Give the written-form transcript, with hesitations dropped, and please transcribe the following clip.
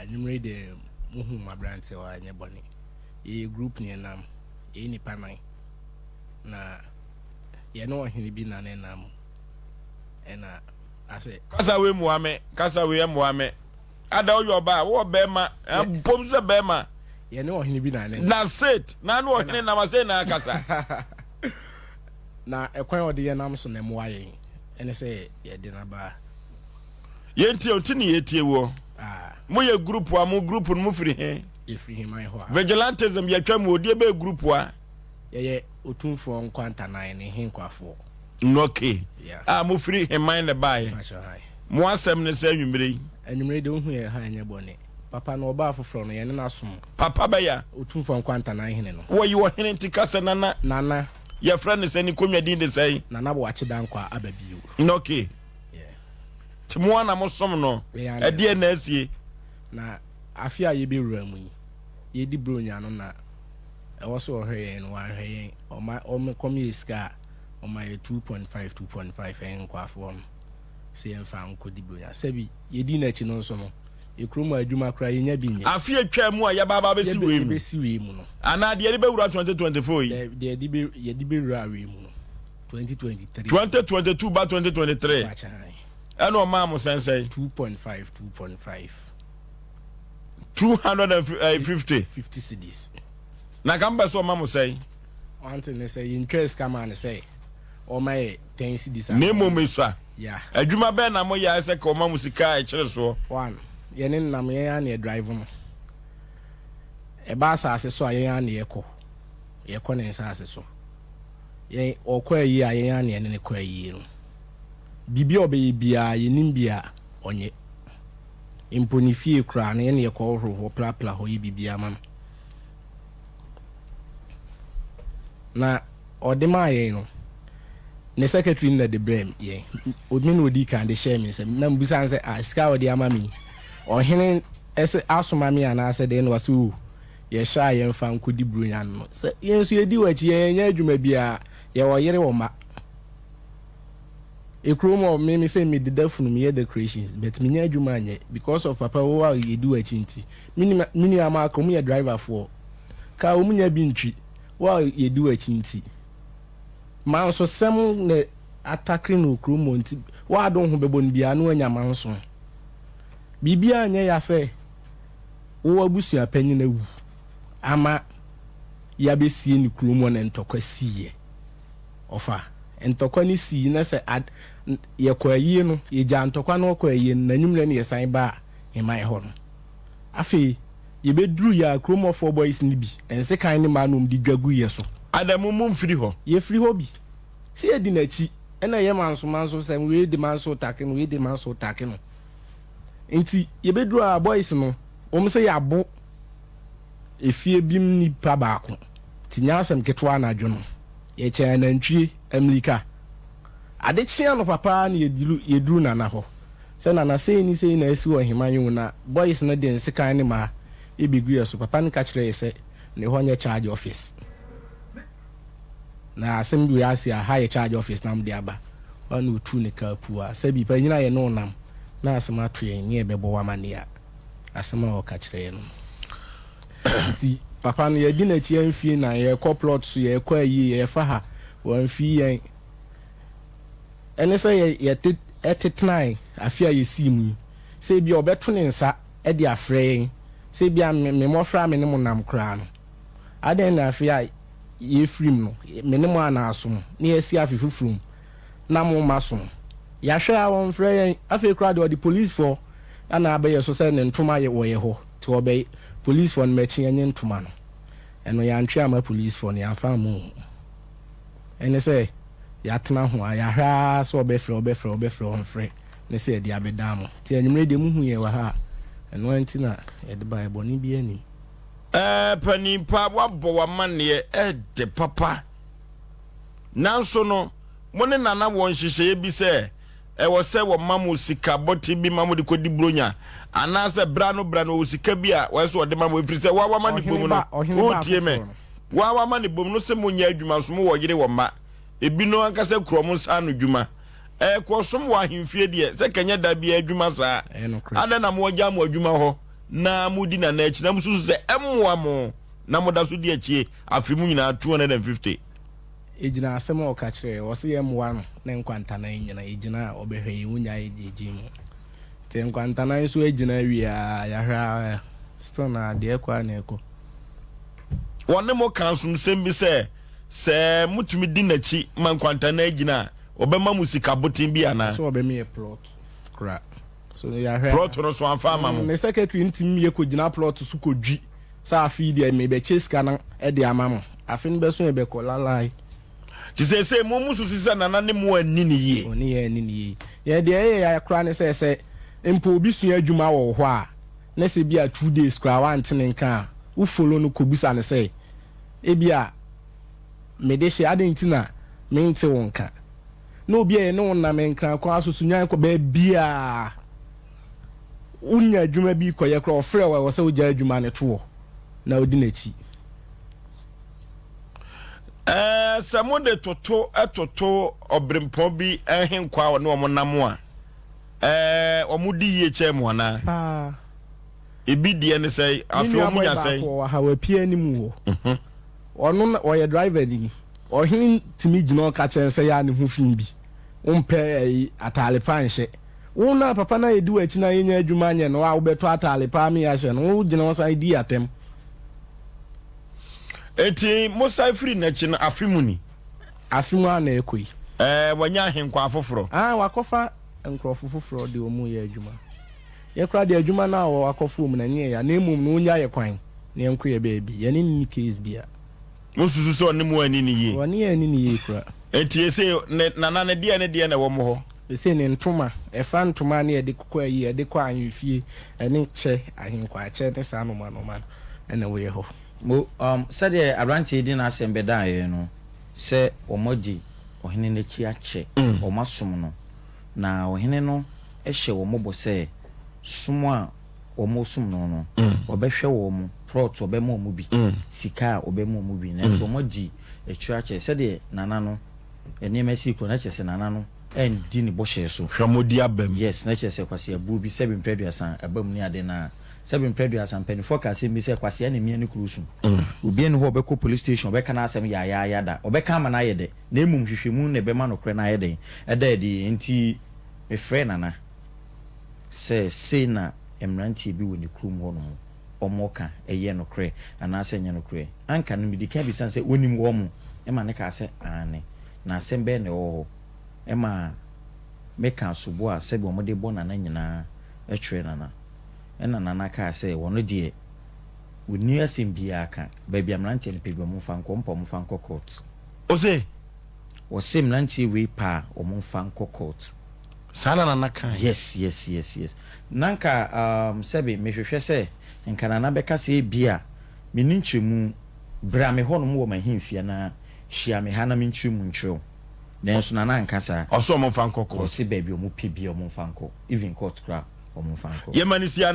Anwummere deɛ muhu m'aberanteɛ hɔ a ɛnyɛ bɔne. Yɛyɛ group ne yɛnam. Yɛyɛ nnipa nan. Na yɛne ɔhene bi na ne nam. Ɛna asɛ. Kasa wei mmoa me, kasa wei mmoa me. Ada woyɛ ɔbaa, wowɔ bɛrima, bom sɛ bɛrima. Yɛne ɔhene bi na ne nam. Na sit, na ne ɔhene nam asɛ na akasa. Na ɛkwan a ɔde yɛn nam so na ɛmmoa yɛn, ɛne sɛ yɛde no aba. Yɛntie o, ti ne yɛtie woɔ. Ah. Moyɛ group a, mo group no mofiri he? Yɛfiri Heman hɔ a. Vigilantism yɛtwa mu o, deɛ bɛyɛ group a? Yɛyɛ Otumfoɔ Nkwantanan ne Henkwafoɔ. Okay. Yeah. A mofiri Heman na ɛbaeɛ. Mpakyɛw, hi. Mo asɛm ne sɛ anwummerɛ yi? Anwummerɛ yi deɛ wohu yɛn ha ɛnyɛ bɔne. Papa no ɔbaa foforɔ no, yɛne no asom. Papa bɛya. Otumfoɔ Nkwantanan hene no. Wɔyi ɔhene nti ka sɛ Nana. Nana. Yɛfrɛ no sɛn? Ne konnwa din de sɛn? Nana Boakye Dankwah aba bio. Okay. Yeah. Nti mo ara na mosom no? Yɛn ara na Ɛdeɛn yɛsom. na asie? Na afe a yɛbɛwura mu yi, yɛdi Buronya no na ɛwɔ sɛ ɔhwɛ yɛn no, wanhwɛ yɛn. Ɔma, ɔkɔm yɛ sika a, ɔma yɛ 2.5, 2.5 yɛn nkoafoɔ no sɛ yɛmfa nkɔdi Buronya. Sɛbi, yɛdi n'akyi no nso no, yɛ kurom a adwuma koraa yɛnya bi nyɛ. Afe a ɛtwaa mu a yɛba aba abɛsi wei mu. Yɛbɛsi wei mu no. Anaa deɛ yɛde bɛwura 2024 yi. Deɛ yɛde bɛ, yɛde bɛwura wei mu no, 2023. 2022 ba 2023. Bakyan. Ɛna ɔmaa mo sɛnsɛn? 2.5, 2.5. 250. 50 cedis. Na nka mopɛ sɛ ɔma mo sɛn? One thing ne sɛ yɛntwaa sika maa no sɛ ɔma yɛ 10 cedis Na mmom esua. Yeah. Adwuma bɛn na moyɛ a ɛsɛ ka ɔma mo sika a ɛkyere soɔ? One, yɛne no nam, yɛn ara na yɛdrive no. Ɛba asase so a, yɛn ara na yɛkɔ. Yɛkɔ ne nsase so. Yɛn, ɔkɔ ayie a, yɛn ara na yɛne no kɔ ayie no. Biribi a ɔbɛyɛ biara, yɛnim bi a, ɔnyɛ. Mpo ne fie koraa no, yɛn na yɛkɔhohoro hɔ, prapra hɔ, yɛ biribiara ma no. Na ɔde maa yɛn no, ne secretary no na ɛde brɛɛ yɛn. Me na ɔdii kan de hyɛɛ me nsam. Na mebisa no sɛ, ah, sika a ɔde ama me yi, ɔhene sɛ asoma me anaasɛ dɛn? Na ɔse, oh, yɛhyɛ a yɛmfa nkɔdi Buronya no. Sɛ yɛn nso yɛdi w'akyi, yɛnyɛ adwuma biara, yɛwɔ yere wɔ mma. Ekurom hɔ, me me sɛ mededa funu, meyɛ decorations, but mennya adwuma nyɛ because of papa wo a yɛdi w'akyi nti. Me nua me nua ma aka, wɔn yɛ driver foɔ. Car wɔn nya bi ntwi, wo a yɛdi w'akyi nti. Mansosɛm na atakere no wɔ kurom hɔ nti, wo a de wo ho bɛbɔ no biara na wanya manso. Biribiara nyɛ ya sɛ wo abusua panyin awu ama yɛabɛsie no kurom hɔ na ntɔkwa siiɛ. Ɔfa. Ntɔkwa no sii na sɛ ad yɛkɔ ayie no, yɛgyaa ntɔkwa no ɔkɔ ayie no, n'anwummerɛ no yɛsan baa Heman hɔ no. Afei, yɛbɛduruiɛ a, kurom hɔfoɔ boys no bi, nsekan ne mmaa na wɔde dwa guiɛ so. Adamu, momfiri hɔ. Yɛfiri hɔ bi. Sɛ yɛdi n'akyi, ɛna ɛyɛ manso manso sɛm, wei de manso take no, wei de manso take no. Nti, yɛbɛduru a, boys no, wɔn sɛ yɛabo efie bi mu nipa baako. Nti nyɛ asɛm ketewa anadwo no, yɛkyɛɛ anantwie ammirika. Ade kyee anɔpa paa na yɛduru yɛduru Nana hɔ. Sɛ Nana sei ne sei na asi wɔ Heman yi o na boys no de nsekan ne mmaa bɛgu yɛ so. Papa no ka kyerɛɛ yɛ sɛ ne hɔ nyɛ charge office. Na asɛm wei ase a, ha yɛ charge office na mode aba. Hɔ ara na ɔtuu ne kaa puu a sɛbi panyin a yɛne wo nam na asɛm ato yɛn ne yɛbɛbɔ wo amanneɛ a, asɛm a ɔka kyerɛɛ yɛn no. Nti papa no yɛdi n'akyi amfie na yɛkɔ plot so, yɛkɔ ayie, yɛfa ha, wamfii yɛn. Ɛne sɛ yɛ yɛte ɛtetenae afe a yɛsii mu yi, sɛ ebia ɔbɛto ne nsa de afrɛ yɛn, sɛ ebia me me mmɔfra a me ne mo nam koraa no, adɛn na afe a yɛrefiri mu no, me ne mo ana asom, na yɛasi afe foforɔ mu, na mo mma som. Yɛahwɛ a wɔmfrɛ yɛn, afei koraa deɛ ɔde policefoɔ na abɛyɛ so sɛ ne ntoma yɛ wɔ yɛ hɔ, nti ɔbɛ policefoɔ no mɛkye yɛnye ntoma no. Ɛno yɛantwe amma policefoɔ no, yɛamfa amma wɔn. Ɛne sɛ yɛatena ho a, yɛahwɛ ara sɛ ɔbɛfrɛ, ɔbɛfrɛ, ɔbɛfrɛ, ɔmfrɛ, ne sɛ yɛde abɛdan mo. Nti anwummerɛ deɛ mohu yɛn wɔ ha a, ɛno ara nti na yɛde baeɛ, bɔne biara nnim. Ɛɛ panin pa, woabɔ w'amanneɛ, ɛde papa. Nanso no, mo ne Nana wɔ nhyehyɛeɛ bi sɛ ɛwɔ sɛ wɔma mo sika bɔte bi ma mode kɔdi Buronya, anaasɛ berɛ ano berɛ ano ɔwɔ sika bi a wɔyɛ sɛ ɔde ma mo, ɛfiri sɛ wo a woama ne bom no, woretie me, wo a woama ne bom no sɛ monyɛ adwuma nso mowɔ yere wɔ mma, ebinom ankasa kura wɔn nsa ano dwuma. Ɛkɔsom wɔ ahemfie deɛ, sɛ kɛnyɛ da biara adwuma saa. Adɛn na moagya mo adwuma hɔ? na modi Nana akyi na mosusu sɛ ɛmmoa mo na moda so di akyie afe mu nyinaa 250. Egyina asɛm a ɔka kyerɛɛ yɛ, ɔse yɛmmoa no ne nkwantanan nyina, egyina a ɔbɛhwɛ yɛn, wonyae gyegye mu. Nti nkwantanan nso agyina awie a, yɛahwɛ a still na deɛ ɛkɔ a na ɛkɔ. Wɔne mo ka asomsɛm bi sɛ, sɛ motumi di n'akyi ma nkwantanan gyina a, ɔbɛma mo sika boten bi anaa? Ɔse ɔbɛma yɛ plot kora. So yɛahwɛ a. Plot no so amfa ama mo? Ne secretary no tumi yɛ kɔgyina plot so kɔdwi sɛ afe yi deɛ mebɛkyɛ sika no de ama mo. Afe no bɛso yɛbɛkɔ lalai. Nti seesei mo mo susu sɛ Nana ne mo anni no yie? Ɔne yɛn anni no yie. Yɛn deɛ ɛyɛ yɛn koraa ne sɛ, sɛ mpo obi sua adwuma wɔ wo hɔ a, na sɛ ebia 2 days koraa wante ne nka a, wo follow no kɔbisa no sɛ, ebia mede hyɛ, adɛn nti na mente wo nka? Na obi a yɛne wo nam Nkran kwan so, Sunyani kɔ, baabiara wonya adwuma bi kɔyɛ koraa, ɔfrɛ wo a, ɛwɔ sɛ wogyae adwuma no to hɔ na wodi n'akyi. Ɛɛ, sɛ mode toto toto ɔberempɔn bi nhenkwaa a ɔne wɔn nam a, ɛɛ, wɔn di yie kyɛn mo anaa? Paa. Ebi deɛ ne sɛ, Me afei nua wɔn boy nya baako sɛn? wɔ ha, wapue anim hɔ. Ɔno na ɔyɛ driver ni. Ɔhene tumi gyina hɔ ka kyerɛ no sɛ yɛ a ne ho fi bi. Wompɛ ɛyi ataale pa nhyɛ. Wo na papa no a yɛdi w'akyi na yɛnya adwuma nyɛ no a wobɛtɔ ataale pa ama yɛahyɛ no, wogyina hɔ san di atɛm. Enti mosan firi n'akyi no, afe mu ni? Afe mu ara na ɛrekɔ yi. Ɛɛ, wanya ahenkwaa foforɔ? Aane, wakɔfa nkurɔfo foforɔ de wɔn reyɛ adwuma. Yɛn koraa deɛ adwuma no a wakɔfa wɔn no, ɛnyɛ yɛn ya, na mmom no ɔnnya yɛn kwan na yɛnkɔ yɛn baabi. Yɛne no nni case biara. Mosusu sɛ ɔne mo anni no yie? Ɔne yɛn anni no yie koraa. Enti seesei ne nana no, deɛn ne deɛn na ɛwɔ mo hɔ? Seesei ne ntoma, ɛfa ntoma a na yɛde kɔ ayi, yɛde kɔ ahemfie, ɛne kyɛ, ahenkwaakyɛ ne saa nnoɔma nnoɔma no na ɛwɔ yɛn hɔ. Mo, um, sɛdeɛ aberanteɛ yi de n'asɛm bɛdaa yɛn no, sɛ wɔadi ɔhene no akyi akyɛ, wɔasom no, na ɔhene no hyɛ wɔn bɔ sɛ som a wɔresom no no, ɔbɛhwɛ wɔn, prɔt ɔbɛma wɔn bi, sika a ɔbɛma wɔn bi, nanso wɔadi akyire akyɛ. Sɛdeɛ Nana no nneɛma sii kɔ no, na kyerɛ sɛ Nana no andi ne bɔhyɛ so. Hwammɔdi aba mu. Yes, na kyerɛ sɛ kwaseabuo bi, sɛbe mprɛ 30 aba mu ne ade no a, sɛbe mprɛ 30, mpanimfoɔ ka asɛm bi sɛ, kwasea na emia ne kuro su. Obiara nni hɔ a ɔbɛkɔ police station, ɔbɛka n'asɛm yaayaaya da. Ɔbɛka ama no ayɛ dɛ, na mmom nhwehwɛmu na ɛbɛma nokorɛ no ayɛ dɛn? Ada adi. Enti mefrɛɛ Nana sɛ sei na mmeranteɛ bi wɔ ne kurom hɔnom wɔka, ɛyɛ nokorɛ anaasɛ ɛnyɛ nokorɛ? Anka no medi kan bisa no sɛ ɔnim wɔn? Ɛma no kaa sɛ aane. Na asɛm bɛn na ɛwɔ hɔ? Ɛma meka sobo a sɛdeɛ wɔde bɔ Nana nyinaa kyerɛɛ Nana. Ɛna Nana kaa sɛ ɔno deɛ ɔnni asɛm biara ka, baabi a mmeranteɛ no pɛ biara wɔmfa nkɔ, wɔmpɛ a wɔmfa nkɔ court. Ose? Wɔse mmeranteɛ wei pɛ a wɔmfa nkɔ court. Saa na Nana kae? Yes, yes, yes, yes. Na nka um, sɛbe mehwehwɛ sɛ nka Nana bɛka sɛ ebia menni nkyerɛmu, bra me hɔnom wɔ m'ahemfie anaa hyia me ha na menkyerɛ mu nkyerɛ wo. Nanso Nana anka saa. Ɔse wɔmfa nkɔ court. Ɔse baabi a wɔpɛ biara wɔmfa nkɔ, even court koraa wɔmfa nkɔ. Yɛma no si anaa?